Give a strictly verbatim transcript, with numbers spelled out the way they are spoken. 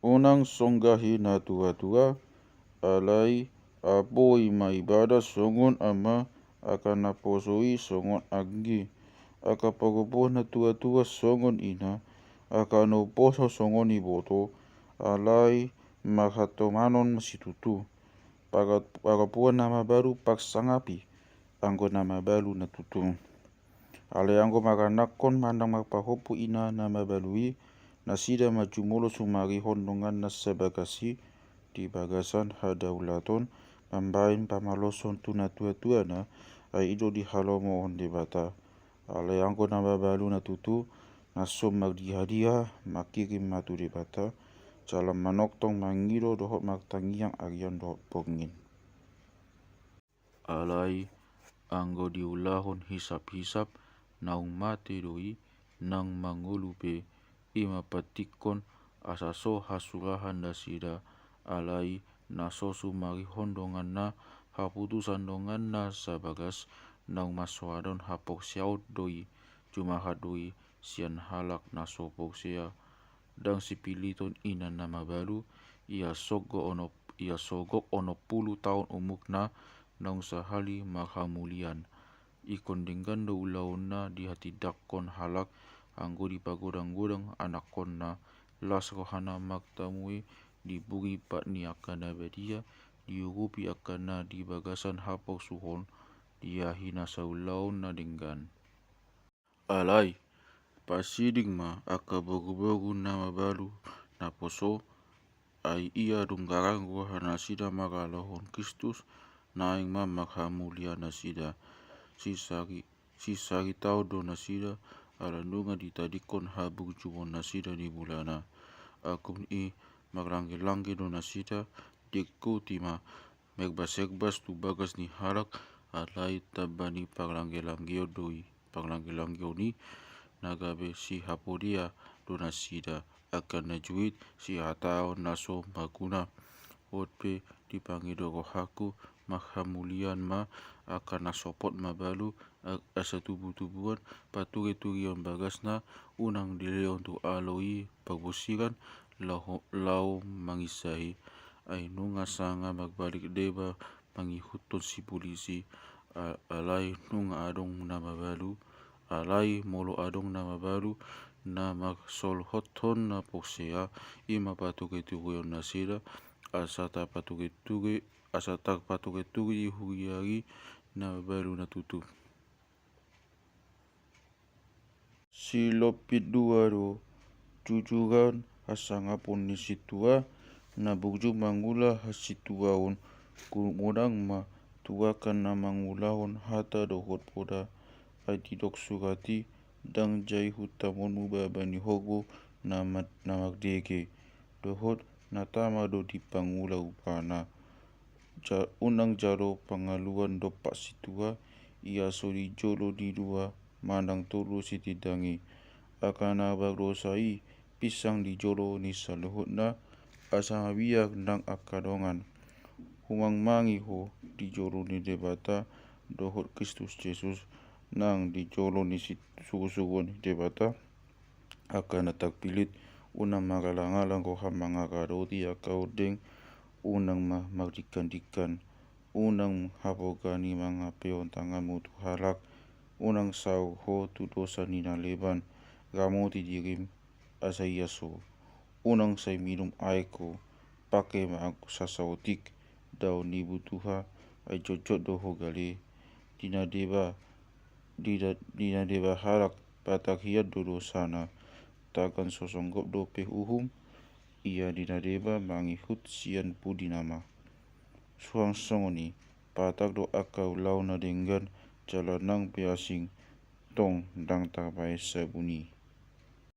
Unang songgahi na tuatua, alai apoi ma ibana songon ama, angka naposo i songon anggi, angka pagopo na tuatua songon ina, angka na umposo songon iboto, alai marhatomanon ma situtu. Paga-, pagapuan na mabalu parsangapi, anggo na mabalu na tutu. Alai anggo maranakkon manang marpahompu ina na mabalu i, nasida ma jumolo sumarihon donganna sabagas i di bagasan hadaulaton, mambahen pamaloson tu na tuatuana, ai i do dihalomohon Debata. Alai anggo na mabalu na tutu, na so mardiha-diha, mangkirim ma tu Debata, jala manongtong mangido dohot martangiang arian dohot borngin. Alai anggo diulahon hisap-hisap, naung mate do i, nang mangolu pe, i ma pantikkon asa so hasurahan nasida, alai na so sumarihon donganna, haputusan donganna sabagas, naung marsoadon haporseaon do i, jumahat do i sian halak na so porsea. Ndang sipiliton ina na mabalu, ia sogok onom, ia sogok onom pulu taon umurna, naung sahali marhamulian. Ingkon denggan do ulaonna dihatindangkon halak, anggo dipagodang-godang anakkonna, las rohana martamue di buri pat ni angka na badia, diurupi angka na di bagasan haporsuhon, di ahi na saulaon na denggan. Alai pasiding ma angka boruboru na mabalu naposo, ai ia dung garang rohanasida mangalahon Kristus, naeng ma marhamulian nasida. Sisari-, sisaritaon do nasida, ala nunga ditadingkon haburjuonnasida di mulana. Angkup ni i marlangge-langge do nasida, diikuti ma marserbas-serbas tu bagas ni halak, alai tamba ni parlangge-langgeon do i, parlangge-langgeon i, na gabe sihapodea do nasida, angka na juit sihataon na so marguna. On pe dipangido rohangku, marhamulian ma angka na sopot mabalu, a-, asa tubu-tubuan, pature-tureon bagasna, unang dilehon tu alo i parbonsiran, laho, laho manginsahi. Ai nunga sanga marbalik deba mangihuthon sipulisi, a-, alai nunga adong na mabalu, alai molo adong na mabalu, na marsolhothon na porsea, i ma pature-tureon nasida, asa tarpature-ture, asa tarpature-ture di huria i na mabalu na tutu. Silompit dua do jujuran hasangapon ni sintua, na burju mangula hasituaon, gunung unang ma tuakan na mangulahon hata dohot poda, ai didok surat i, ndang jai hutamonmu baba ni horbo na ma-, na mardege, dohot na tama do di pangula rupana. Ja-, unang jalo pangaluan dompak sintua, ia so di jolo ni dua manang tolu sitindang i. Angka na mardosa i pinsang di jolo ni saluhutna, asa mabiar nang angka dongan. Humangmangi ho di jolo ni Debata dohot Kristus Jesus, nang di jolo ni sit-, surusuruon ni Debata. Angka na tarpilit, unang mangalang-alang roham mangaradoti angka ondeng, unang ma mardingkan-dingkan, unang haporgani mangampehon tanganmu tu halak, unang saor ho tu dosa ni na leban, ramoti dirim asa ias ho. Unang sai minum aek ho, pangke ma anggo sasaotik, dao ni butuha, ai jotjot do ho gale. Di na deba, di na, di na deba halak patar hian do dosana, tagan so songgop dope uhum, ia di na deba mangihut sian pudi nama. Suang songon i, patar do angka ulaon na denggan, jala nang pe asing, tong ndang tarbahen sabun i.